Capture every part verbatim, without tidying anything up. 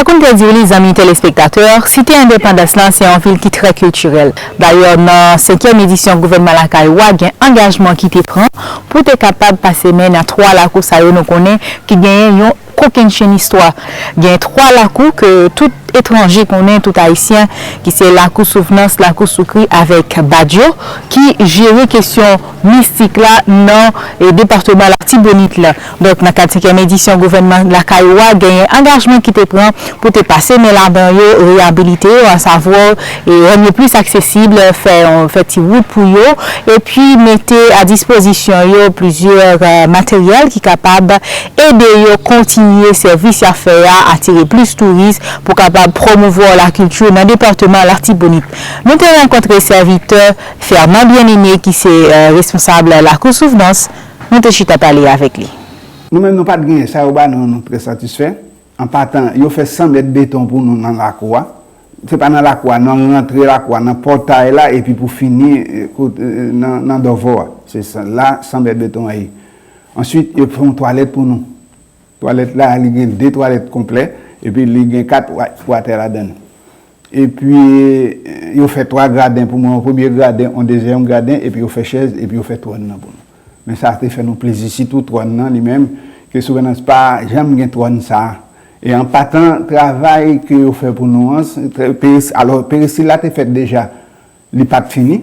Sa konn te di w li, zanmi telespektatè, site endepandans lan se yon vil ki trè kiltirèl. Dayè, nan senkyèm edisyon gouvènman lakay ou a, gen angajman ki te pran pou te kapab pase men nan twa lakou sa yo nou konnen ki genyen yon kokennchenn istwa. Gen twa lakou ke tout etranje konnen, tout ayisyen, ki se lakou Souvnans, lakou Soukri avèk Badyo, ki jere kesyon mistik la nan e, depatman Latibonit la. Donk, nan kad senkyèm edisyon gouvènman lakay ou a, genyen angajman ki te pran pou te pase men ladan yo, reyabilite yo, asavwa, e rann yo plis aksesib, fè, fè ti wout pou yo, epi mete a dispozisyon yo plizyè e, materyèl ki kapab ede yo kontinye sèvis y ap fè a, atire plis touris pou kapab pwomouvwa lakilti nan depatman Latibonit. Nou te rankontre sèvitè Fernand Bien-Aimé ki se e, responsab lakou Souvnans, nou te chita pale avèk li. Nou menm nou pa t genyen sa, yo ba nou, nou trè satisfè. An patan, yo fè san mèt beton pou nou nan lakou a. Se pa nan lakou a, nan rantre lakou a, nan pòtay la, epi pou fini e, kote, e, nan, nan dòvò a. Se sa, la san mèt beton an ye. Answit, yo fè yon twalèt pou nou. Twalèt la, li gen de twalèt konplè, epi li gen kat wa- watè ladan l. Epi, e, yo fè twa graden pou mwen, yon premye graden, yon dezyèm graden, epi yo fè chèz, epi yo fè twòn nan pou nou. Men sa te fè nou plezi, sitou twòn nan li menm, ke Souvnans pa janm gen twòn sa a. E an patan, travay ke yo fè pou nou an, se trè- peris- alò, peristil la te fèt deja, li pa t fini,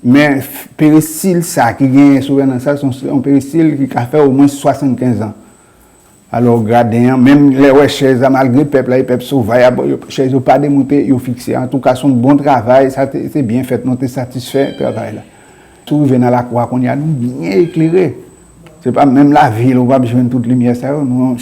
men f- peristil sa ki genyen Souvnans sa, se yon, yon peristil ki ka fè omwen swasannkenz an. Alò, graden an, menm lè w wè chèz la, malgre pèp la, e pèp sovaj, a, bon, yo- chèz yo pa demoute, yo fikse. Antouka, se yon bon travay, sa te- se byen fèt, nou te satisfè travay la. Si w rive nan lakou a kounye a, nou byen eklere. Se pa menm lavil, ou p ap jwenn tout limyè sa yo, nou